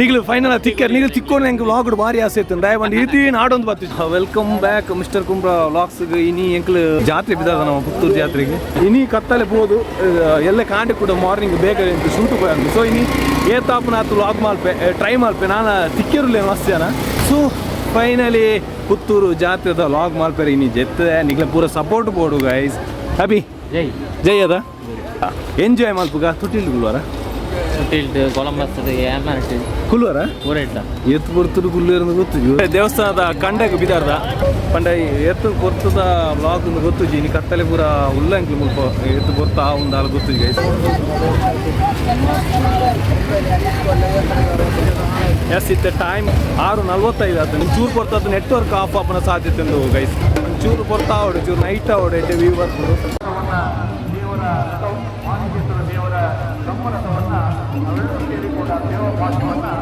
ನಿಗ್ಲು final ತಿಕ್ಕರ್ ನಿಗ್ಲು ತಿಕ್ಕೊಂಡು ಎಂಕ್ vlog ಭಾರಿ ಆಸೆ ಇತ್ತು ದಯವಂಡಿ ಇಡೀ ನಾಡೊಂದು ಬತ್ತು. Welcome back mister Kumbra vlogs. ಇನಿ ಎಂಕ್ಲು ಜಾತ್ರೆ ಬಿದ್ದಾದ ನಮ್ಮ ಪುತ್ತೂರು ಜಾತ್ರೆಗೆ. ಇನಿ ಕತ್ತಲೆ ಪೋದು ಎಲ್ಲ ಕಾಂಡೆ ಕೂಡ ಮಾರ್ನಿಂಗ್ ಬೇಗ ಎಂಕ್ ಶೂಟ್ ಪೋಯಂದು. ಸೊ ಇನಿ ಏತಾಪುನ ಆತು ವ್ಲಾಗ್ ಮಾಲ್ಪೆ ಟ್ರೈ ಮಾಲ್ಪೆ ನಾನು ತಿಕ್ಕಿರಲೇ ಮಸ್ತ್ ಜನ. ಸೊ ಫೈನಲಿ ಪುತ್ತೂರು ಜಾತ್ರೆದ ವ್ಲಾಗ್ ಮಾಲ್ಪೆರೆ ಇನಿ ಜೆತ್ತದೆ. ನಿಗ್ಲ ಪೂರ ಸಪೋರ್ಟ್ ಬೋಡು ಗೈಸ್. ಅಭಿ. ಜೈ. ಜೈ ಅದ ಎಂಜಾಯ್ ಮಲ್ಪುಗ ತುಟಿಲ್ ಗುಲ್ವಾರ. ಸುಟ್ಟಿಲ್ಟ್ ಕೊಲಂಬಸ್ ಏಮರ್ಟ್. ಕುಲ್ವಾರ. ಊರೆಡ್ಲ. ಎತ್ತು ಪೊರ್ತುಡು ಕುಲ್ಲೇರಂದು ಗೊತ್ತು. ದೇವಸ್ಥಾನದ ಕಂಡಗ ಬಿದಾರ್ದ ಪಂಡ ಎತ್ತು ಪೊರ್ತುದ ಬ್ಲಾಗ್ ಒಂದು ಗೊತ್ತುಜಿ. ಇನಿ ಕತ್ತಲೆ ಪೂರ ಉಲ್ಲ ಎಂಕ್ಲು ಮುಲ್ಪ ಎತ್ತು ಪೊರ್ತ ಆ ಒಂದು ಆಲ್ ಗೊತ್ತುಜಿ ಗೈಸ್. ಎಸ್, ಇತ್ತೆ ಟೈಮ್ 6:45 ಆತು. ಚೂರು ಪೊರ್ತದ್ದು ನೆಟ್ವರ್ಕ್ ಆಫ್ ಆಪನ ಸಾಧ್ಯತೆ ಉಂಡು ಗೈಸ್. ಚೂರು ಪೊರ್ತ ಆವಡು, ಚೂರು ನೈಟ್ ಆವಡು, ಎಡ್ಡೆ ವ್ಯೂ ಬರ್ಪುಂಡು. ದೇವರ ರಥವು ಮಾಣಿಕೇಶ್ವರ ದೇವರ ಬ್ರಹ್ಮರಥವನ್ನು ಅವೆರಡೂ ಸೇರಿ ಕೂಡ ದೇವಪಾಠವನ್ನು.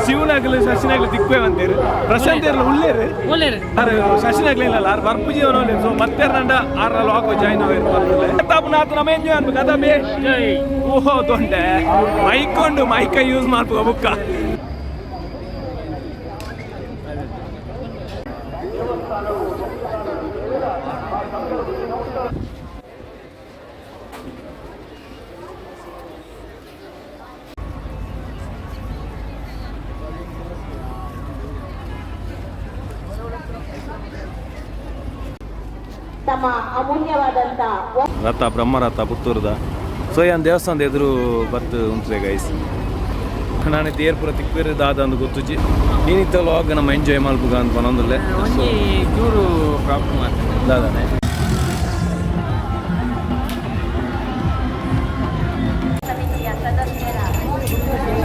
ಶಿವನಾಗ್ಲು ಶಶಿನಾಗ್ಲು ತಿಕ್ವೆ ಅಂತೀರು. ಪ್ರಶಾಂತ್ ಇರ್ಲ ಉಳ್ಳೇರು. ಒಳ್ಳೇರು. ಆರು ಶಶಿನಾಗ್ಲು ಇಲ್ಲ, ಆರು ಬರ್ಪುಜಿ ಅವನು. ಸೊ ಮತ್ತೆ ನಂಡ ಆರ ಲಾಗ್ ಜಾಯ್ನ್ ಆಗಿರ್ತಾರೆ. ತಾಪು ನಾತು ನಮ್ಮ ಎಂಜಾಯ್ ಅನ್ಬೇಕು ಅದ ಬೇ. ಜೈ. ಓಹೋ, ದೊಂಡೆ ಮೈಕ್ ಉಂಡು, ಮೈಕ ಯೂಸ್ ಮಾಡ್ಕೊ ಬುಕ್ಕ. ತಮ್ಮ ಅಮೂಲ್ಯವಾದಂತ ರಥ, ಬ್ರಹ್ಮರಥ ಪುತ್ತೂರ್ದ. ಸೊ ಏನ್ ದೇವಸ್ಥಾನದ ಎದುರು ಬತ್ತು ಉಂತ್ರೆ ಗೈಸ್. ನಾನು ತೇರ್ಪುರ ತಿಕ್ವೇರು ದಾದ ಅಂದು ಗೊತ್ತುಜಿ. ನೀನಿತ್ತ ಲಾಗ್ ನಮ್ಮ ಎಂಜಾಯ್ ಮಲ್ಪುಗ ಅಂತ ಪನೊಂದುಲ್ಲೆ. ಸೊ ಒಂಜಿ ಚೂರು ಪ್ರಾಬ್ಲಮ್ ಆಗ್ತದೆ. ದಾದ ಸಮಿತಿಯ ಸದಸ್ಯರ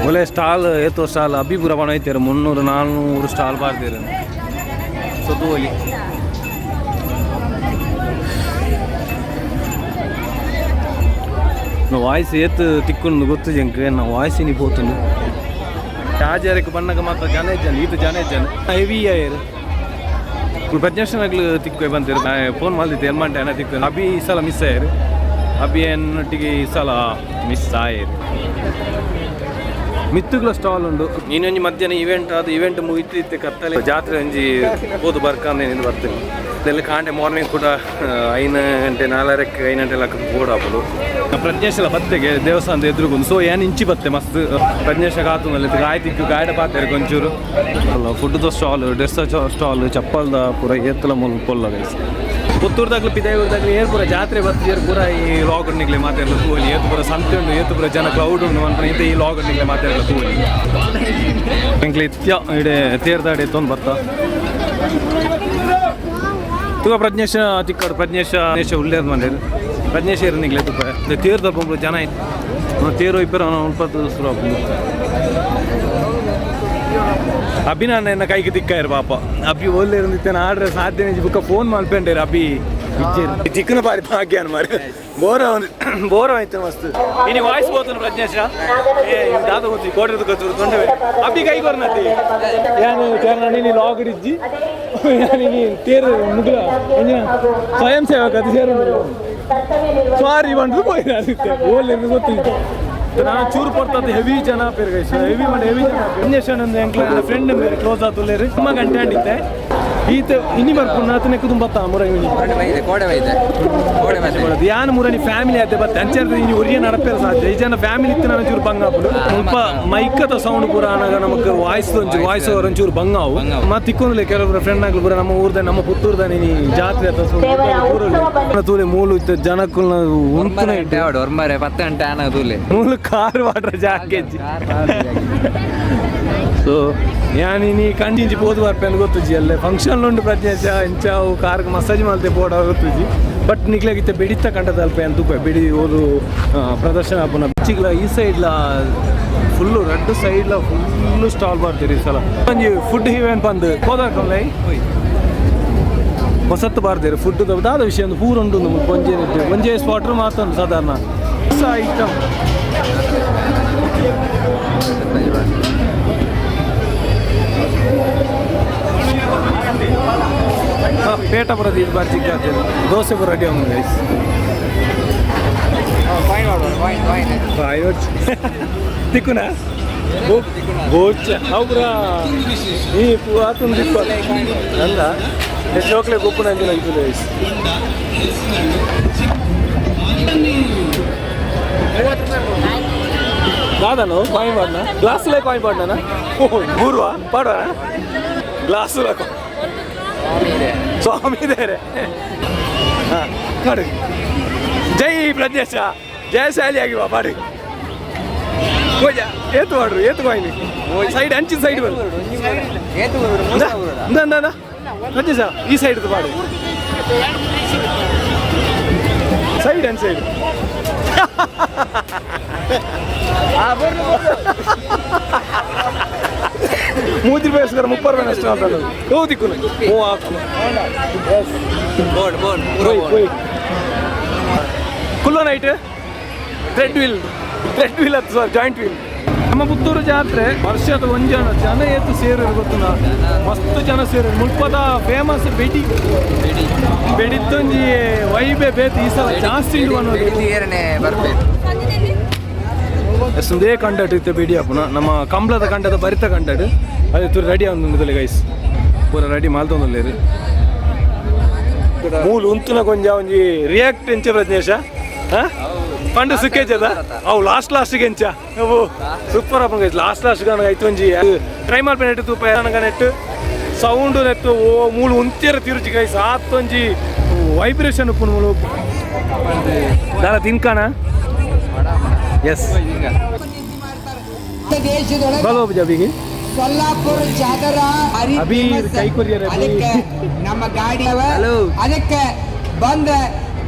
ಒಳ್ಳೆ ಸ್ಟಾಲ್ ಏತೋ ಸ್ಟಾಲ್ ಅಭಿಪುರ ಪಣ ಐತೇರು. 300 400 ಸ್ಟಾಲ್ ಬಾರ್ದೇರು. ಸೊ ತೂವಲಿ. ವಾಯ್ಸ್ ಏತ್ ತಿಕ್ಕೊಂಡು ಗೊತ್ತು ಜಂಕ್ ನಾ ವಾಯ್ಸ್ ಇನಿ ಪೋತುಂಡು. ಚಾರ್ಜರ್ಗೆ ಬಣ್ಣಗ ಮಾತ್ರ ಜನ ಇಜ್ಜನ, ಈತ ಜನ ಇಜ್ಜನ ಹೆವಿ ಆಯರ್. ಪ್ರಜ್ಞಾಶನಾಗ್ಲು ತಿಕ್ಕು ಬಂತೀರು. ಫೋನ್ ಮಲ್ದಿತ್ತು ಎಲ್ಮಂಟೆ ಏನ ತಿಕ್ಕು. ಅಭಿ ಈ ಸಲ ಮಿಸ್ ಆಯರು. ಅಭಿ ಎನ್ನೊಟ್ಟಿಗೆ ಈ ಸಲ ಮಿಸ್ ಆಯರು. ಮಿತ್ತುಗಳ ಸ್ಟಾಲ್ ಉಂಡು. ನೀನೊಂಜಿ ಮಧ್ಯಾಹ್ನ ಇವೆಂಟ್ ಅದು ಇವೆಂಟ್ ಮುಗಿತಿತ್ತು. ಕತ್ತಲೆ ಜಾತ್ರೆ ಒಂಜಿ ಪೋದು ಬರ್ಕಂದು ಬರ್ತೀನಿ. ಇದೆಲ್ಲ ಕಾಂಡೆ ಮಾರ್ನಿಂಗ್ ಕೂಡ 5 ಗಂಟೆ ನಾಲ್ಕಕ್ಕೆ 5 ಗಂಟೆ ಲಕ್ಕ ಬೋರ್ಡ್ ಪ್ರಜ್ಞೇಶಲ ಬತ್ತೆಗೆ ದೇವಸ್ಥಾನದ ಎದುರುಗೊಂದು. ಸೊ ಏನ್ ಇಂಚಿ ಬತ್ತೆ ಮಸ್ತ್ ಪ್ರಜ್ಞೇಶ ಕಾತುನಲ್ಲಿ ಗಾಯ ತಿಕ್ಕು ಗಾಯಡ ಪಾತೆರ್ ಕೊಂಚೂರು ಅಲ್ಲ. ಫುಡ್ದ ಸ್ಟಾಲ್, ಡ್ರೆಸ್ ಸ್ಟಾಲ್, ಚಪ್ಪಲ್ದ ಪೂರ ಏತ್ತಲ ಮುಲ್ ಪೊಲ್ಲ ಗೈಸ್. ಪುತ್ತೂರ್ದಾಗ್ಲು ಪಿದಾಯೂರ್ದಾಗ್ಲು ಏರ್ ಪೂರ ಜಾತ್ರೆ ಬತ್ತಿಯರ್ ಪೂರ ಈ ಲಾಗ್ ನಿಗ್ಲೆ ಮಾತಾಡಲು ತೂವಲಿ. ಏತು ಪೂರ ಸಂತೆ ಉಂಡು, ಏತು ಪೂರ ಜನ ಕ್ರೌಡ್ ಉಂಡು ಅನ್ಪುನ ಇತ್ತೆ ಈ ಲಾಗ್ ನಿಗ್ಲೆ ಮಾತಾಡಲು ತೂವಲಿ. ಎಂಕ್ಲೆ ಇತ್ಯ ಇಡೆ ತೇರ್ದಾಡೆ ತೊಂದು ಬತ್ತ ತುಗ ಪ್ರಜ್ಞೇಶ ತಿಕ್ಕಾಡು. ಪ್ರಜ್ಞೇಶ ಪ್ರಜ್ಞೇಶ ಉಳ್ಳೇರ್ ಮಂಡೇರು. ಪ್ರಜ್ಞೇಶ ಇರನಿಗ್ಲೆ ತುಪ್ಪ ತೇರ್ದ ಪೊಂಪು ಜನ ಐತೆ. ತೇರು ಇಬ್ಬರು ಉಲ್ಪತ್ತು ಶುರು ಆಪುಂಡು. ಅಭಿನಾನ ಎನ್ನ ಕೈಗೆ ತಿಕ್ಕಾಯರು ಪಾಪ. ಅಭಿ ಒಲ್ಲೆ ಇರಂದಿತ್ತೇನೆ ಆಡ್ರೆ ಸಾಧ್ಯನೇ ಬುಕ್ಕ ಫೋನ್ ಮಲ್ಪೆಂಡೇರು. ಅಭಿ ಚಿಕ್ಕನ ಬಾರಿ ಭಾಗ್ಯ ಮಾರಿ ಬೋರ ಬೋರ ಆಯ್ತು ಮಸ್ತ್. ಇನಿ ವಾಯ್ಸ್ ಬೋತನ ಪ್ರಜ್ಞೇಶ. ಏ ದಾದ ಗೊತ್ತಿ ಕೋಟೆ ಗೊತ್ತು ತೊಂಡೆ. ಅಭಿ ಕೈ ಕೊರ್ನತಿ ಯಾನು ತೇರ್ನ ನೀನು ಲಾಗ್ ಇಜ್ಜಿ ಯಾನು ನೀ ತೇರು ಮುಗ್ಲ ಸ್ವಯಂ ಸೇವಕ ಅದು ಸೇರು. ಸಾರಿ ಬಂದು ಪೋಯಿನ ಓಲ್ ಗೊತ್ತಿತ್ತು. ನಾನು ಚೂರು ಪೊರ್ತದ್ದು ಹೆವಿ ಜನ ಪೇರು ಗೈಸ್. ಹೆವಿ ಮಾಡಿ ಹೆವಿ ಜನ. ಪ್ರಜ್ಞೇಶನ್ ಒಂದು ಎಂಕ್ಲ ಫ್ರೆಂಡ್ ಬೇರೆ ಕ್ಲೋಸ್ ಆತುಲ್ಲೇರು. ತುಂಬ ಗಂಟೆ ಅಂಡಿತ್ತೆ ಈತ ಇನಿ ಬರ್ಪುಂಡು ಆತನೆ ಕುದುಂಬ ಬತ್ತ ಮುರ ಇನಿ. ಕೋಡೆ ಬೈದೆ, ಕೋಡೆ ಬೈದೆ. ಯಾನ್ ಮುರನಿ ಫ್ಯಾಮಿಲಿ ಆತೆ ಬತ್ತೆ ಅಂಚೆ ಇನಿ ಒರಿಯ ನಡಪೇರ ಸಾಧ್ಯ. ಈ ಜನ ಫ್ಯಾಮಿಲಿ ಇತ್ತು ನಾನು ಚೂರು ಬಂಗ ಆಪುಂಡು. ಸ್ವಲ್ಪ ಮೈಕದ ಸೌಂಡ್ ಪೂರ ಆನಾಗ ನಮಕ್ ವಾಯ್ಸ್ ಒಂಚೂರು ವಾಯ್ಸ್ ಓವರ್ ಒಂಚೂರು ಬಂಗ ಅವು. ಮತ್ತೆ ತಿಕ್ಕೊಂದ್ಲೆ ಕೆಲವರು ಫ್ರೆಂಡ್ ಆಗ್ಲು ಪೂರ ನಮ್ಮ ಊರ್ದ ನಮ್ಮ ಪುತ್ತೂರ್ದ ನೀನಿ ಜಾತ್ರೆ ಅಥವಾ ತೂಲೆ ಮೂಲು ಇತ್ತು ಜನಕ್ಕುಲ್ನ ಒಂಬರೆ ಗಂಟೆ ಆವಡು, ಒಂಬರೆ 10 ಗಂಟೆ ಆನ ತೂಲೆ. ಮೂಲು ಕಾರ್ ವಾಟ್ರ ಜಾಕೆಜ್ಜಿ. ಸೊ ಯಾನ್ ಇನಿ ಕಂಡಿಂಚಿ ಪೋದು ಬರ್ಪೆಂದು ಗೊತ್ತುಜಿ. ಅಲ್ಲೇ ಫಂಕ್ಷನ್ ಉಂಟು ಪ್ರಜ್ಞೇಶ ಇಂಚಾವು ಕಾರ್ಗೆ ಮಸಾಜ್ ಮಲ್ತೆ ಪೋಡ ಗೊತ್ತುಜಿ. ಬಟ್ ನಿಕ್ಲಾಗಿತ್ತೆ ಬೆಡಿತ ಕಂಡದ ಅಲ್ಪ ಅಂತ ತೂಪ ಬೆಡಿ ಓದು ಪ್ರದರ್ಶನ ಆಪುನ ಬಿಚ್ಚಿಗ್ಲ ಈ ಸೈಡ್ಲ ಫುಲ್ಲು ರಡ್ಡು ಸೈಡ್ಲ ಫುಲ್ಲು ಸ್ಟಾಲ್ ಬರ್ತೀರಿ. ಈ ಸಲ ಒಂಜಿ ಫುಡ್ ಇವೆಂಟ್ ಬಂದು ಹೋದಾಕಲ್ಲ ಹೊಸತ್ತು ಬಾರ್ದೇರು. ಫುಡ್ ದಾದ ವಿಷಯ ಒಂದು ಪೂರ ಉಂಟು. ಒಂಜೆ ಒಂಜೆ ಸ್ಪಾಟ್ರು ಮಾತೊಂದು ಸಾಧಾರಣ ಹೊಸ ಐಟಮ್. ಪೇಟ ಬರೋದು ಇದು ಬಾರಿ ಚಿಕ್ಕ ದೋಸೆ ಪೂರ ರೆಡಿ ಆಗ ಗೈಸ್. ತಿಕ್ಕುನ ಬೋಚ ಅವು ಪೂರ ಈ ಆತೊಂದು ದಿಪ್ಪ ಅಂದ ಜೋಕ್ಲೆ ಗೊಪ್ಪುನ ಅಂಜಿನ ಇದು ಗೈಸ್. ದಾದನು ಕಾಯಿನ್ ಪಾಡ್ನ ಗ್ಲಾಸ್ಲೇ ಕಾಯಿನ್ ಪಾಡ್ನ ಓ ಮೂರ್ವ ಪಾಡುವ ಗ್ಲಾಸ್ ಸ್ವಾಮಿ ದೇರೆ. ಹಾಂ ಪಾಡು. ಜೈ ಪ್ರಜ್ಞೇಶ ಜಯಶಾಲಿ ಆಗಿವ ಪಾಡು. ಪೂಜ ಏತು ಪಾಡ್ರು ಏತು ಕಾಯಿನ್ ಸೈಡ್ ಅಂಚಿನ ಸೈಡ್ ಬರು. ಇಂದ ಪ್ರಜ್ಞೇಶ ಈ ಸೈಡ್ ಪಾಡು ಸೈಡ್ ಅಂಚ್ ಸೈಡ್. ಮೂತಿ ರೂಪಾಯಿ 30 ರೂಪಾಯಿ ನಷ್ಟ ಅಂತ ಓ ದಿಕ್ಕು ಓ ಹಾಕು. Board board. ಹೋಯ್ ಹೋಯ್ ಕುಲ್ಲೋ night thread wheel thread wheel ಹತ್ತು sir joint wheel. ನಮ್ಮ ಪುತ್ತೂರು ಜಾತ್ರೆ ವರ್ಷದ ಒಂಜನ ಜನ ಏತು ಸೇರೋರು ಗೊತ್ತುನ ಮಸ್ತ್ ಜನ ಸೇರೋರು. ಮುಲ್ಪದ ಫೇಮಸ್ ಬೆಡಿ ಬೆಡಿತ್ತೊಂಜಿ ವೈಬೆ ಬೇತು ಈ ಸಲ ಜಾಸ್ತಿ ಉಂಡು ಅನ್ನೋದು. ಏರನೆ ಬರ್ಬೇಕು. ಸುಂದೇ ಕಂಡಟ್ ಇತ್ತೆ ಬೆಡಿ ಅಪ್ಪನ ನಮ್ಮ ಕಂಬ್ಳದ ಕಂಡದ ಬರಿತ ಕಂಡಟ್ ಅದೇ ತುರಿ ರೆಡಿ ಆಂದು ಗೈಸ್ ಪೂರ ರೆಡಿ ಮಾಲ್ತೊಂದುಲ್ಲೇರು. ಮೂಲು ಉಂತುನ ಕೊಂಜ ಒಂಜಿ ರಿಯಾಕ್ಟ್ ಎಂಚ ಪ್ರಜ್ಞೇಶ ಪಂಡು ಸುಖೇಜದ ಅವು ಲಾಸ್ಟ್ ಲಾಸ್ಟ್ಗೆ ಎಂಚ ಅವು ಸೂಪರ್ ಅಪ್ಪನ guys. Last last ಗಾನ ಐತು ಒಂಜಿ ಟ್ರೈ ಮಾಲ್ಪೆ ನೆಟ್ಟು ತೂಪ ನೆಟ್ಟು ಸೌಂಡ್ ನೆಟ್ಟು ಓ ಮೂಲು ಉಂತಿರ ತಿರುಚಿ ಗೈಸ್ ಆತೊಂಜಿ ವೈಬ್ರೇಷನ್ ಉಪ್ಪು ಮೂಲು ದಾಲ ತಿನ್ಕಾಣ. ಎಸ್ ದೇಶದೊಳಗೆ ಬಾಬು ಜಬಿಗೆ ಸೊಲ್ಲಾಪುರ ಚಾದರ ಭಾರಿ ಅಭಿ, famous. ಕೈ ಕೊರಿಯರ್ ಅಭಿ. ಅದಕ್ಕೆ ನಮ್ಮ ಗಾಡಿ ಅವ. Hello. ಅದಕ್ಕೆ ಬಂದ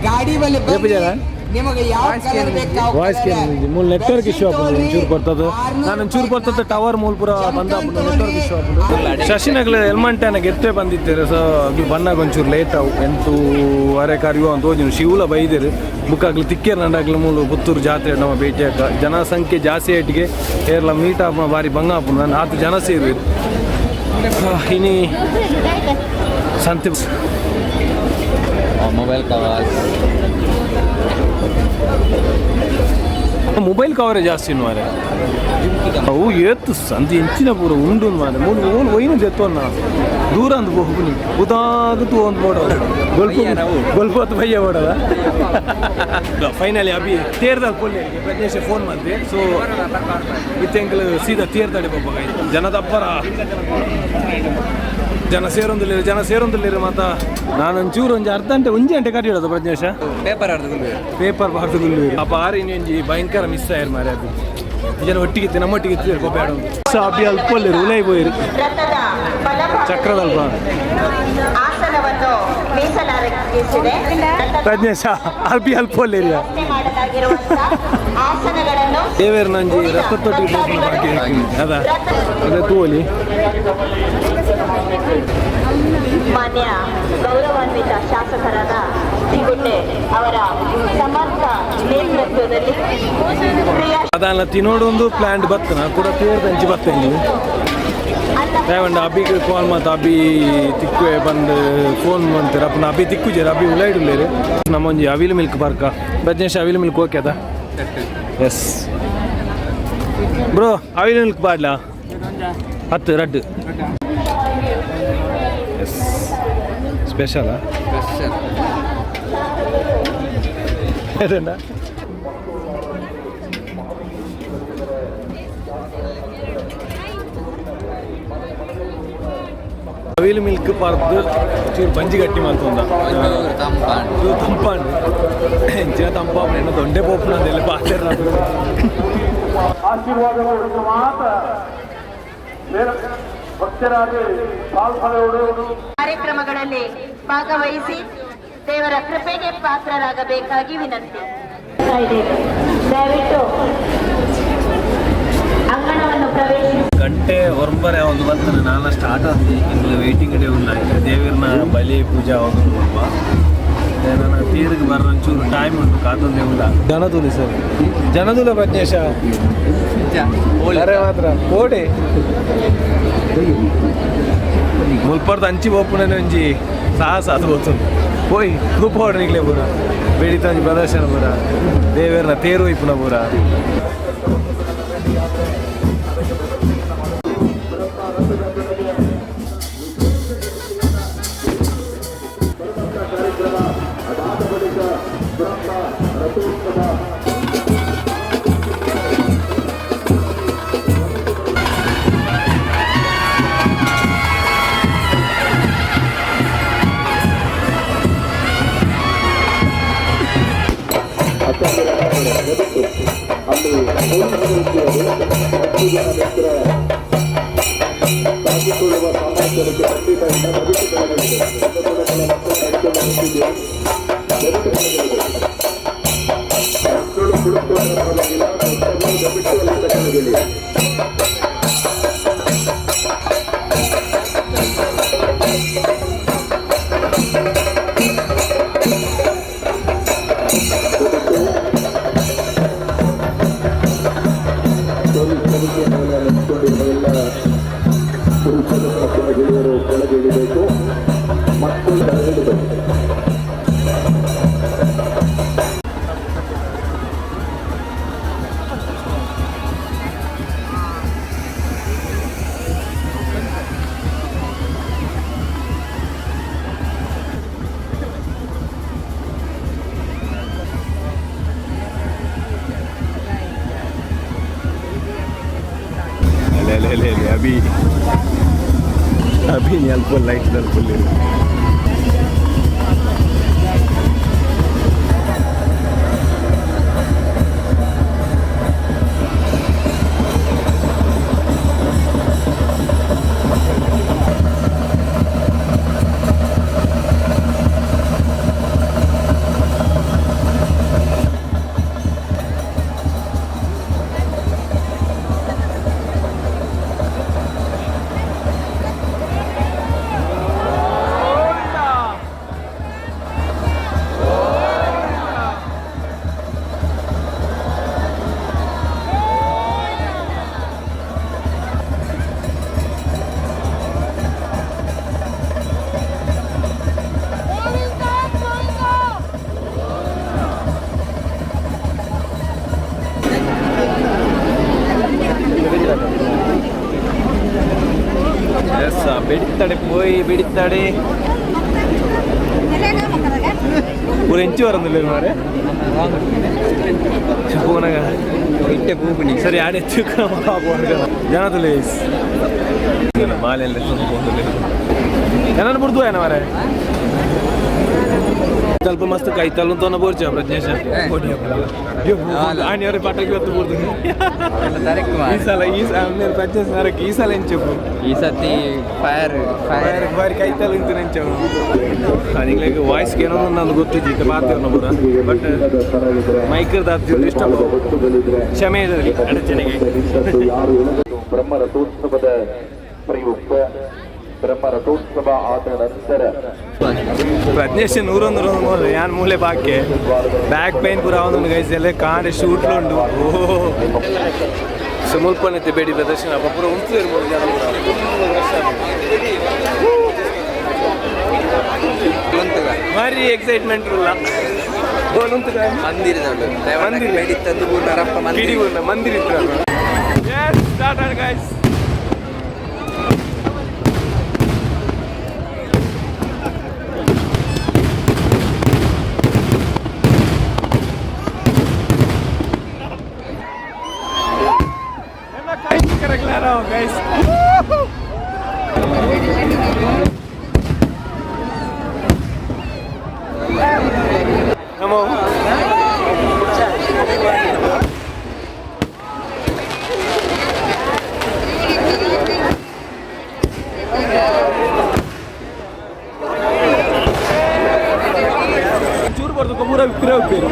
ಗಾಡಿ ಬಲ್ಲಿ ಏ ಪೂಜಾರ? ನಿಮಗೆ ಯಾವ ಕಲರ್ ಬೇಕು ಆ ವಾಯ್ಸ್ colour. ಮೂಲ ನೆಟ್ವರ್ಕ್ ಇಶ್ಯೂ ಆಪುಂಡು ತಗೊಳ್ರಿ. ಒಂಚೂರು ಬರ್ತದೆ ನಾನು ಒಂಚೂರು ಬರ್ತದೆ ಟವರ್ ಮೂಲ ಪೂರ ಬಂದ ನೆಟ್ವರ್ಕ್ ಇಶ್ಯೂ ಆಪುಂಡು. ಶಶಿನಗಲ ಎಲ್ಮಂಟೆನ ಗೆತ್ತೆ ಬಂದಿದ್ದೇವೆ ಸೊ ಅಗ್ಲು ಬನ್ನಾಗ ಒಂಚೂರು ಲೇಟ್ ಅವು 8:30 ಕರಿಯುವ ಅಂತ ಹೋಜಿನ ಶಿವಲ ಬೈದೇರು ಬುಕ್ ಆಗ್ಲಿ ತಿಕ್ಕೇರ್ ನಂಡಾಗ್ಲು ಮೂಲು ಪುತ್ತೂರು ಜಾತ್ರೆ ನಮ್ಮ ಭೇಟಿಯಾಕ ಜನಸಂಖ್ಯೆ ಜಾಸ್ತಿ ಏಟಿಗೆ ಏರ್ಲ ಮೀಟ್ ಆಪುನ ಬಾರಿ ಬಂಗ ಆಪುನ ನಾನು ಆತು ಜನ ಸೇರುವುದು ಇನಿ ಸಂತೆ. Mobile cover. Mobile ಕವರೇ ಜಾಸ್ತಿ ಮಾರೆ. ಅವು ಏತು ಸಂತಿ ಇಂಚಿನ ಪೂರ ಉಂಡು ಮಾರೆ. ಮೂಲು ಮೂಲು ಒಯ್ನು ಜೆತ್ತೊನ್ನ ದೂರ ಅಂದ್ ಬೋಗುನಿ ಉದಾಗು ಒಂದು ಬೋಡ ಗೊಲ್ಪ ಗೊಲ್ಪ ಹೊತ್ತು ಬಯ್ಯ ಬೋಡದ. ಫೈನಲಿ ಅಭಿ ತೇರ್ದಲ್ಲಿ ಪೊಲ್ಲೆ ಪ್ರಜ್ಞೇಶ ಫೋನ್ ಮಾಡ್ದೆ ಸೊ ಇತ್ತೆಂಕಲ್ ಸೀದಾ ತೇರ್ದಾಡಿ ಬೊಬ್ಬ ಜನದಬ್ಬರ ಜನ ಸೇರೊಂದಿಲ್ಲ ಜನ ಸೇರೊಂದಿಲ್ಲ ಮಾತ. ನಾನೊಂಚೂರು ಒಂಜಿ ಅರ್ಧ ಗಂಟೆ ಒಂಜಿ ಗಂಟೆ ಕಟ್ಟಿಡೋದು ಪ್ರಜ್ಞೇಶ. ಪೇಪರ್ ಆಡ್ದು. ಪೇಪರ್ ಬಾರ್ದು ಆ ಬಾರಿ ಒಂಜಿ ಭಯಂಕರ ಮಿಸ್ ಆಯ್ರು ಮಾರೆ. ಅದು ಜನ ಒಟ್ಟಿಗೆ ಇತ್ತು ನಮ್ಮೊಟ್ಟಿಗೆ ಇತ್ತು ಬೇಡ ಸೊ ಅಭಿ ಅಲ್ಪಲ್ಲಿ ಉಲೈ ಬೋಯಿರು ರಥದ ಬಲಭಾಗದಲ್ಲಿ ಚಕ್ರದಲ್ಪ ಆಸನವನ್ನು ಮೀಸಲಾಗಿಸಿದೆ. ರಥದ ಪ್ರಜ್ಞೇಶ ಅಭಿ ಅಲ್ಪಲ್ಲಿ ವ್ಯವಸ್ಥೆ ಮಾಡಲಾಗಿರುವಂತಹ ಆಸನಗಳನ್ನು ದೇವೇರ್ ನಂಜಿ ರಥದೊಟ್ಟಿಗೆ ಪೋಪುನ ಬಾಕಿ ಅದ ಅದೇ ತೂವಲಿ. ಮಾನ್ಯ ಗೌರವಾನ್ವಿತ ಶಾಸಕರಾದ ಸಿಗುಡ್ಡೆ ಅವರ ಸಮರ್ಥ ನೇತೃತ್ವದಲ್ಲಿ ಕ್ರಿಯಾ ಅದನ್ನ ತಿನ್ನೋಡೊಂದು ಪ್ಲಾಂಟ್ ಬತ್ತನ ಕೂಡ ತೇರ್ದಂಚಿ ಬತ್ತೇನೆ ರೇವಂಡ ಅಭಿಗೆ ಕಾಲ್ ಮಾತು ಅಭಿ ತಿಕ್ಕುವೆ ಬಂದು ಫೋನ್ ಮಾಡ್ತಾರೆ ಅಪ್ಪನ ಅಭಿ ತಿಕ್ಕುಜೇರು ಅಭಿ ಉಲೈಡುಲ್ಲೇರು. ನಮ್ಮೊಂಜಿ ಅವಿಲು ಮಿಲ್ಕ್ ಪಾರ್ಕ ಪ್ರಜ್ಞೇಶ್ ಅವಿಲು ಮಿಲ್ಕ್ ಓಕೆ ಅದ. ಎಸ್ ಬ್ರೋ ಅವಿಲು ಮಿಲ್ಕ್ ಬಾಡ್ಲಾ 10 ರಡ್ಡು ಎಸ್ ಸ್ಪೆಷಲಾ ಸ್ಪೆಷಲ್. ಅದೇನಾ ಅವಿಲು ಮಿಲ್ಕ್ ಪಾರ್ದು ಚೂರು ಬಂಜಿ ಗಟ್ಟಿ ಮಾತುಂದ. ತಂಪಾಂಡು. ಚೂರು ತಂಪಾಂಡು ಎಂಚಿನ ತಂಪಾಪು ಎನ್ನ ದೊಂಡೆ ಪೋಪುನ ಅಂದೆಲ್ಲ ಪಾತೆರ. ಆಶೀರ್ವಾದಗಳು ಮಾತ್ರ ಭಕ್ತರಾಗಿ ಪಾಲ್ಪಡೆಯುವುದು. ಕಾರ್ಯಕ್ರಮಗಳಲ್ಲಿ ಭಾಗವಹಿಸಿ ದೇವರ ಕೃಪೆಗೆ ಪಾತ್ರರಾಗಬೇಕಾಗಿ ವಿನಂತಿ ಇದ್ದೇವೆ. ದಯವಿಟ್ಟು ಅಂಗಣವನ್ನು ಪ್ರವೇಶಿಸಿ. ಗಂಟೆ ಒಂಬರೆ ಒಂದು ಬರ್ತದೆ ನಾನು ಸ್ಟಾರ್ಟ್ ಆದ್ವಿ ಇಂಗ್ಲ ವೇಟಿಂಗ್ ಡೇ ಉಲ್ಲ ದೇವರನ್ನ ಬಲಿ ಪೂಜಾ ಒಂದು ಸ್ವಲ್ಪ ನನ್ನ ತೀರಿಗೆ ಬರ ಒಂಚೂರು ಟೈಮ್ ಉಂಟು ಕಾತೊಂದೇ ಉಲ್ಲ. ಜನದೂಲಿ ಸರ್ ಜನದೂಲ ಪ್ರಜ್ಞೇಶ ಅರೆ ಮಾತ್ರ ಕೋಡೆ ಮುಲ್ಪರ್ದ ಅಂಚಿ ಬೋಪುಣನೆ ಒಂಜಿ ಸಾಹಸ ಅದು ಗೊತ್ತುಂಡು ಪೋಯ್ ತೂಪೋಡು ನಿಕ್ಲೆ ಪೂರ ಬೆಡಿತಂಜಿ ಪ್ರದರ್ಶನ ಪೂರ ದೇವೇರ್ನ ತೇರು ಇಪ್ಪುನ ಪೂರ. ಅಲೆ ಅಲೆ ಅಲೆ ಅಭಿ ಅಭಿ ಅಲ್ಪ ಲೈಟ್ ಅಲ್ಪ. ಬೆಡಿತಾಡೆ ಪೋಯಿ ಬೆಡಿತಾಡೆ ಪೂರ ಎಂಚು ಬರಂದಿಲ್ಲ ಮಾರೆ ಪೋನಾಗ ಇಟ್ಟೆ ಪೂಪುನಿ. ಸರಿ ಆಡೆ ಜನತಲೆ ಮಾಲೆಲ್ಲ ಜನನ ಬುರ್ದು ಏನ ಮಾರೆ ಸ್ವಲ್ಪ ಮಸ್ತ್ ಕೈತಲ್ಲ ತೋನ ಬೋರ್ಚ ಪ್ರಜ್ಞೇಶ ಆಣಿಯವರ ಪಟಾಕಿ ಹೊತ್ತು ಬುರ್ದು ಈ ಸಲ ಈ ಪ್ರಜ್ಞೇಶ ನರಕ್ಕೆ ಈ ಸಲ ಎಂಚಪ್ಪು ಈ ಸತಿ ಫೈರ್ ಫೈರ್ ಬಾರಿ ಕೈತಲ್ಲ ಇಂತ ನೆಂಚವು ನಿಂಗೆ ವಾಯ್ಸ್ಗೆ ಏನೋ ನಾನು ಗೊತ್ತಿದ್ದು ಇತ್ತ ಮಾತಾಡೋಣ ಪೂರ ಬಟ್ ಮೈಕರ್ ದಾತ್ತಿ ಇಷ್ಟ ಕ್ಷಮೆ ಇರಲಿ ಅಡಚಣೆಗೆ. ಬ್ರಹ್ಮ ರಥೋತ್ಸವದ ಪ್ರಯುಕ್ತ ಬ್ರಹ್ಮ ರಥೋತ್ಸವ ಆದ ನಂತರ ಪ್ರಜ್ಞೇಶ್ ನೂರೊಂದು ಮೂಲೆ ಯಾನ್ ಮೂಲೆ ಬಾಕೆ ಬ್ಯಾಕ್ ಪೈನ್ ಪೂರ ಅವನು ಗೈಸ್ ಎಲ್ಲ ಕಾಂಡೆ ಶೂಟ್ಲು ಉಂಡು. ಓ ಸುಮುಲ್ಪನತೆ ಬೇಡಿ ಪ್ರದರ್ಶನ ಪೂರ ಉಂಟು ಇರ್ಬೋದು ಜನ ಪೂರ ಭಾರಿ ಎಕ್ಸೈಟ್ಮೆಂಟ್ ಇಲ್ಲ. ಮಂದಿರ ಮಂದಿರ ಇತ್ತು. Start guys. Guys. Come on. ಚೂರು ಬರ್ದು ಪೂರ ಪಿರ ಉಪ್ಪೇರು.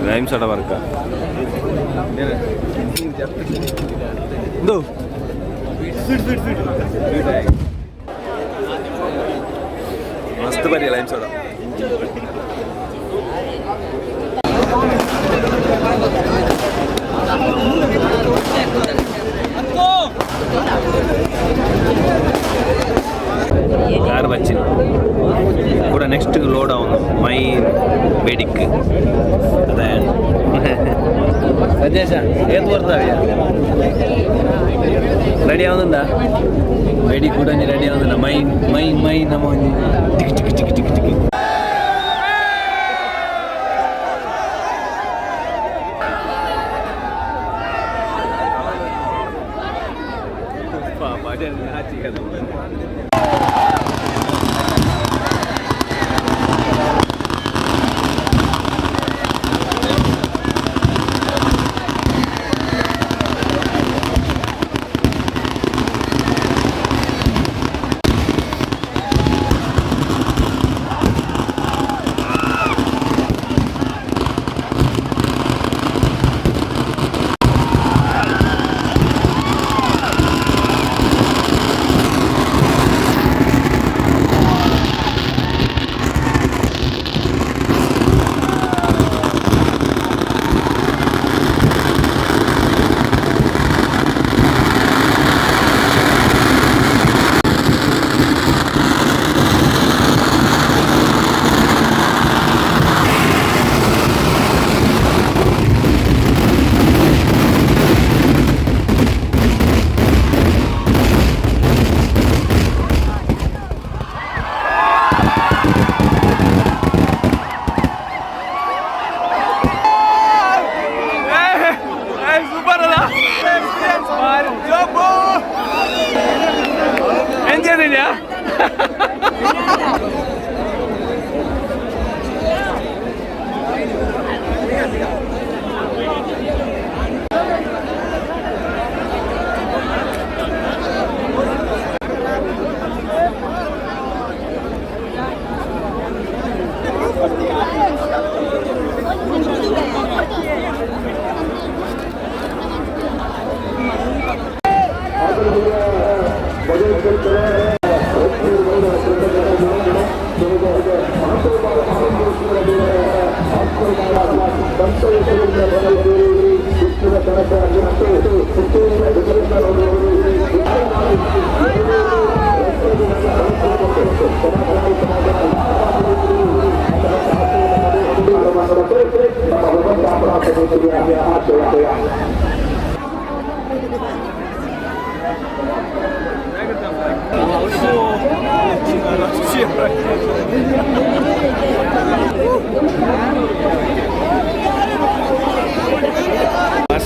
Lime soda work मस्त बरी lime soda. Car వచ్చింది కూడా నెక్స్ట్ లోడ్ అవును my ಬೇಡಿಕ್ ಅದೇ ಸಜೇಶ ಏತ್ ಬರ್ತಾವೆ ರೆಡಿ ಆവുಂದ ಬೇಡಿ ಕೂಡ ರೆಡಿ ಆവുಂದ ಮೈ ಮೈ ಮೈ ನಮ್ಮ ಟಿಕ್ ಟಿಕ್ ಟಿಕ್ ಟಿಕ್ ಟಿಕ್.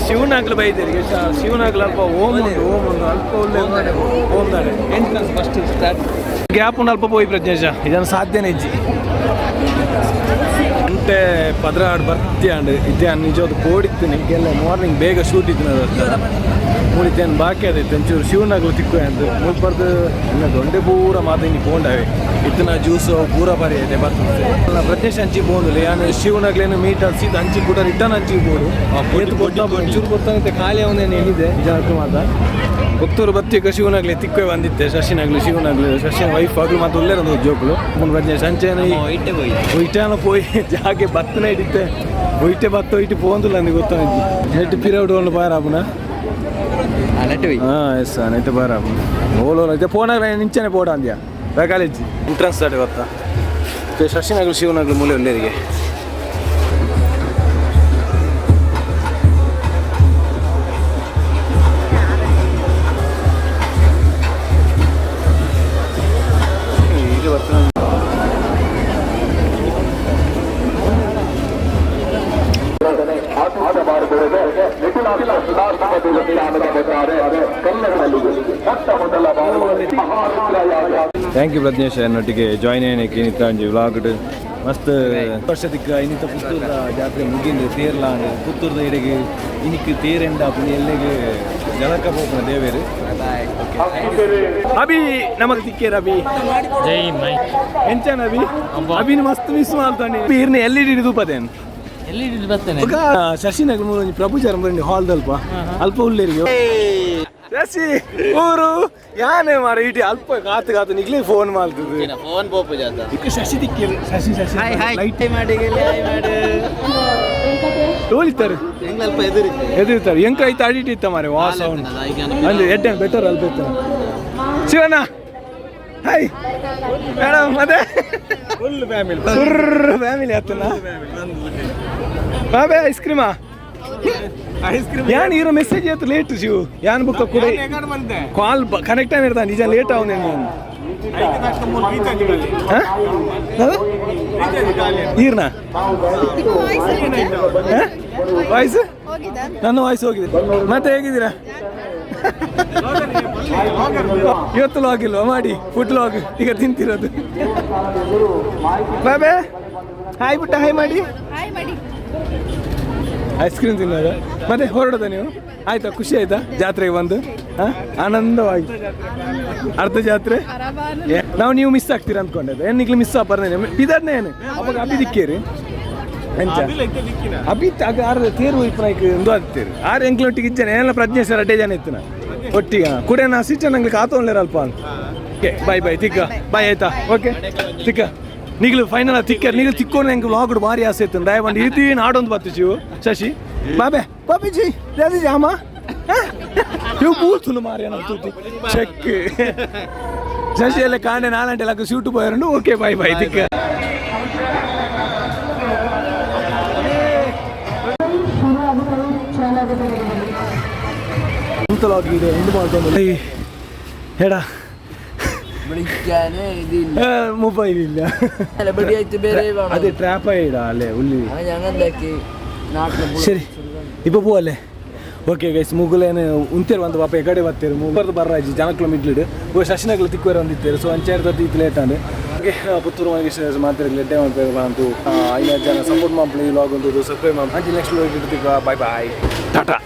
ಶಿವನಾಗ್ಲು ಬೈದೇರಿ ಶಿವನಾಗ್ಲು ಅಲ್ಪ ಓಮ್ ಉಂಟು ಓಮ್ ಉಂಟು ಅಲ್ಪ ಒಳ್ಳೆ ಓಮ್ ದಾಡೆ entrance first start gap ಉಂಟು ಅಲ್ಪ ಪೋಯಿ ಪ್ರಜ್ಞೇಶ ಇದನ್ನು ಸಾಧ್ಯನೇ ಇಜ್ಜಿ ಅಂತೆ ಪದ್ರಾಡ್ ಬರ್ತಿ ಅಂಡ್ ಇದ್ದೆ ನಿಜವಾದ ಪೋಡಿತ್ತು ನಿಮಗೆಲ್ಲ ಮಾರ್ನಿಂಗ್ ಬೇಗ ಶೂಟ್ ಇತ್ತು ಮೂಡಿದ್ದೇನು ಬಾಕಿ ಅದೈತೆ ಒಂಚೂರು ಶಿವನಾಗ್ಲು ತಿಕ್ಕು ಅಂತ ಮುಲ್ಪರ್ದು ಇನ್ನು ದೊಂಡೆ ಪೂರ ಮಾತಿನಿ ಪೋಂಡವೆ ಇತ್ತನ ಜ್ಯೂಸು ಪೂರ ಬಾರಿ ಐತೆ ಬರ್ತದೆ ಪ್ರಜ್ಞೇಶ್ ಅಂಚಿ ಪೋಂದುಲೆ ಯಾನ್ ಶಿವನಾಗ್ಲೇನು ಮೀಟ್ ಸೀದ ಅಂಚಿ ಕೂಡ ರಿಟರ್ನ್ ಅಂಚಿ ಬೋಡು ಒಂಚೂರು ಕೊಡ್ತಾನೆ ಖಾಲಿ ಅವನೇನು ಏನಿದೆ ನಿಜ ಮಾತ ಪುತ್ತೂರು ಬತ್ತಿಕ ಶಿವನಾಗ್ಲಿ ತಿಕ್ಕೋ ಬಂದಿತ್ತೆ ಶಶಿನಾಗ್ಲು ಶಿವನಾಗ್ಲು ಶಶಿನ ವೈಫ್ ಆಗ್ಲು ಮತ್ತು ಒಳ್ಳೆ ಜೋಕ್ಲು ಪ್ರಜ್ಞೇಶ್ ಅಂಚೆನ ಇಟ್ಟೆ ಪೋಯಿ ಇಟ್ಟೆನ ಪೋಯಿ ಜಾಗೆ ಬತ್ತನ ಇಡಿತ್ತೆ ಒಯ್ಟೆ ಬತ್ತ ಇಟ್ಟು ಪೋಂದುಲ್ಲ ಅಂದು ಗೊತ್ತಾಗಿ ನೆಟ್ ಪಿರೌಡ್ ಒಂದು ಬಾರ ಆಪುನ ನೆಟ್ ಹೋಯ್ ಹಾಂ ಎಸ್ ನೆಟ್ ಬಾರ ಆಪುನ ಓಲೋ ಇದೆ ಫೋನಾಗ ನಿಂಚೆನೆ ಪೋಡ ಅಂದ್ಯಾ ಕಾಲೇಜ್ ಎಂಟ್ರೆನ್ಸ್ ದಾಟಿ ಗೊತ್ತಾ ಶಶಿನಾಗ್ಲು ಶಿವನಾಗ್ಲು ಮೂಲೆ ಒಳ್ಳೆಯರಿಗೆ ಈಗ ಬರ್ತದೆ. ಸದಾಶಿವ ದೇವಸ್ಥಾನದ ಒಟ್ಟಾರೆ ಕಲ್ಲಡದಲ್ಲಿ ಮೊಟ್ಟ ಮೊದಲ ಬಾರಿ ಮಹಾರುದ್ರಯಾಗ. Thank you Prajnesh, ನೊಟ್ಟಿಗೆ ಜಾಯ್ನ್ ಏನಕ್ಕೆ ಇನ್ನಿತ್ತ ಒಂಜಿ ವ್ಲಾಗ್ ಮಸ್ತ್ ವರ್ಷದಿಕ್ಕ. ಇನ್ನಿತ್ತ ಪುತ್ತೂರ್ದ ಜಾತ್ರೆ ಮುಗಿಂದು ತೇರ್ಲಾಂಡ್ ಪುತ್ತೂರ್ದ ಇಡೆಗೆ ಇನಿಕ್ ತೇರೆಂಡ ಪುಣಿ ಎಲ್ಲೆಗೆ ಜಲಕ ಪೋಪುನ ದೇವೇರು. ಅಭಿ ನಮಗ್ ತಿಕ್ಕೇರ್ ಅಭಿ. ಜೈ ಮೈ. ಎಂಚನ ಅಭಿ? ಅಭಿನ ಮಸ್ತ್ ಮಿಸ್ ಮಾಡ್ತಾನೆ. ಇರ್ನ ಎಲ್ ಇ ಡಿ ತೂಪದೇನು? ಎಲ್ಲಿ ಬರ್ತೇನೆ? ಬೊಕ ಶಶಿನಗರ ಮೂಲ ಪ್ರಭು ಚರಂಬರಂಡಿ ಹಾಲ್ ಅಲ್ಪ ಅಲ್ಪ ಉಲ್ಲೇರಿಗೆ. ಶಶಿ ಊರು ಯಾನೆ ಮಾರ ಇಟಿ ಅಲ್ಪ ಕಾತು ಕಾತು ನಿಗ್ಲೇ ಫೋನ್ ಮಾಡ್ತದೆ. ಫೋನ್ ಪೋಪು ಜಾತ. ಇಕ್ಕ ಶಶಿ ತಿಕ್ಕೇರು. ಶಶಿ ಶಶಿ ಲೈಟ್ ಮಾಡಿ ಹಾಯ್ ಮಾಡು. ತೋಳಿತಾರೆ. ಹೆಂಗ್ ಅಲ್ಪ ಎದುರಿತ್ತೆ. ಎದುರ್ತಾರೆ. ಎಂಕ ಐತ ಅಡಿಟ್ ಇತ್ತ ಮಾರೆ ವಾ ಸೌಂಡ್ ಅಂದ್ರೆ ಎಡ್ಡೆ ಬೆಟರ್ ಅಲ್ಪ ಇತ್ತ. ಶಿವಣ್ಣ ಹಾಯ್, ಮೇಡಮ್, ಮತ್ತೆ ಫುಲ್ ಫ್ಯಾಮಿಲಿ, ಫ್ಯಾಮಿಲಿ ಆತನ. ಬಾಬೆ ಐಸ್ ಕ್ರೀಮಾ? ಐಸ್ ಕ್ರೀಮ್ ಯಾನ್ ಇರೋ ಮೆಸೇಜ್ ಆಯ್ತು ಲೇಟ್ ಶಿವು. ಯಾನ್ ಬುಕ್ಕ ಕೂಡ ಕಾಲ್ ಕನೆಕ್ಟ್ ಆಗಿರ್ತಾನೆ. ನಿಜ ಲೇಟ್ ಅವನೇ ನಾನು. ಈರ್ನ ವಾಯ್ಸ್, ನನ್ನ ವಾಯ್ಸ್ ಹೋಗಿದೆ. ಮತ್ತೆ ಹೇಗಿದ್ದೀರಾ? ಇವತ್ತು ಲಾಗ್ ಇಲ್ವಾ? ಮಾಡಿ ಫುಡ್ ಲಾಗ್. ಈಗ ತಿಂತಿರೋದು. ಬಾಬೆ ಹಾಯ್ ಪುಟ್ಟ, ಹಾಯ್ ಮಾಡಿ. ಐಸ್ ಕ್ರೀಮ್ ತಿನ್ನೋದು ಮತ್ತೆ ಹೊರಡೋದ ನೀವು? ಆಯ್ತಾ? ಖುಷಿ ಆಯ್ತಾ ಜಾತ್ರೆಗೆ ಬಂದು? ಹಾ, ಆನಂದವಾಗಿ ಅರ್ಧ ಜಾತ್ರೆ. ನಾವು ನೀವು ಮಿಸ್ ಆಗ್ತೀರಾ ಅಂದ್ಕೊಂಡಿದ್ದೆ. ಏನು ನಿಗ್ಲು ಮಿಸ್ ಆಗ್ಬಾರ್ದು ಬಿದರ್ನೇ ಏನು ಅವಾಗ ಅಭಿ ದಿಕ್ಕೇರಿ ಎಂಚ ಅಭಿ ಆಗ ಆರ ತೇರು ಇಪ್ಪನಾಯ್ಕ ಒಂದು ಆಗ್ತೀರಿ ಆರು ಎಂಕ್ಲೊಟ್ಟಿಗೆ ಇಜ್ಜಾನೆ ಎಲ್ಲ. ಪ್ರಜ್ಞೇಶ್ವರ ಅಡ್ಡೆ ಜನ ಇತ್ತು ಒಟ್ಟಿಗೆ ಕೂಡ. ನಾ ಸಿಚ್ಚ ನಂಗೆ ಕಾತೊಂಡ್ಲೇರ ಅಲ್ಪ. ಓಕೆ, ಬಾಯ್ ಬಾಯ್ ತಿಕ್ಕ, ಬಾಯ್. ಆಯ್ತಾ? ಓಕೆ ತಿಕ್ಕ. ನಿಗ್ಲು ಫೈನಲ್ ತಿಕ್ಕ. ನಿಗ್ಲು ತಿಕ್ಕೊಂಡು ನಂಗೆ ವ್ಲಾಗ್ ಭಾರಿ ಆಸೆ ಇತ್ತು. ದಯವಂಡಿ ಇತಿ ನಾಡೊಂದು ಬತ್ತು. ಶಿವು ಶಶಿ ಬಾಬೆ ಬಾಬಿ ಜಿ ದಾದಿ ಜಾಮ ಇವು ಬೂರ್ತುಲು ಮಾರಿ ತೂತು ಚೆಕ್. ಶಶಿ ಎಲ್ಲ ಕಾಂಡೆ ನಾಲಂಟೆ ಲಕ್ಕ ಶೂಟ್ ಪೋಯರಂಡು. ಓಕೆ, ಬಾಯ್ ಬಾಯ್ ತಿಕ್ಕ. ಇದೆ ಎಂಡ್ ಮಾಡ್ಕೊಂಡು ಹೇಳ. വിളിക്കാനേ ഇതില്ല. ಮೊಬೈಲ್ ಇಲ್ಲ. ബടി ആയിട്ട് ಬೇರೆ. ಅದೇ ಟ್ರ್ಯಾಪ್ ಇಡ ಅಲ್ಲೇ ಉಲ್ಲಿ. ഞങ്ങൾ എന്താക്കി നാട്ടിലെ ಸರಿ, ಇಪ್ಪ ಪೂವಲ್ಲೇ. ಓಕೆ ಗೈಸ್, ಮುಗುಲೇನು ಉಂತೇರು ಬಂದು ಪಾಪ ಎಗಡೆ ಬರ್ತೀರು ಮುಗ್ಬರ್ದು ಬರ್ರಾಜಿ ಜನಕ್ಲ ಮಿಡ್ಲಿಡು ಓ ಶಶಿನಗ್ಲು ತಿಕ್ಕುವರೆ ಒಂದಿತ್ತೇರು. ಸೊ ಅಂಚೆ ಇತ್ತು ಲೇಟ್ ಅಂಡ್. ಓಕೆ, ಪುತ್ತೂರು ಮನೆಗೆ ಮಾತ್ರ ಲೆಡ್ಡೆ ಮಾಡ್ಬೇಕು ಬಂತು. 5 ಜನ ಸಪೋರ್ಟ್ ಮಾಡ್ಲಿ. ಈ ವ್ಲಾಗ್ ಒಂದು ಸಬ್ಸ್ಕ್ರೈಬ್ ಮಾಡಿ. ನೆಕ್ಸ್ಟ್ ವ್ಲಾಗ್ ಇಡ್ತೀವಿ. Bye bye, Tata.